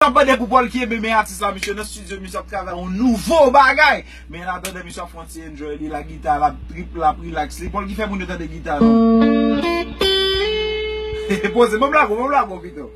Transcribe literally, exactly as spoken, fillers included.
Ap mande pou Paul ki enben, men atis la, misye nan studio, misye ap travay yon nouvo bagay. Men an atandan, misye ap fè yon ti enjoy li, la gita, l ap trip, l ap relax li. Paul ki fè moun yo tande gita, non. Poze, ban m lago, ban m lago pito.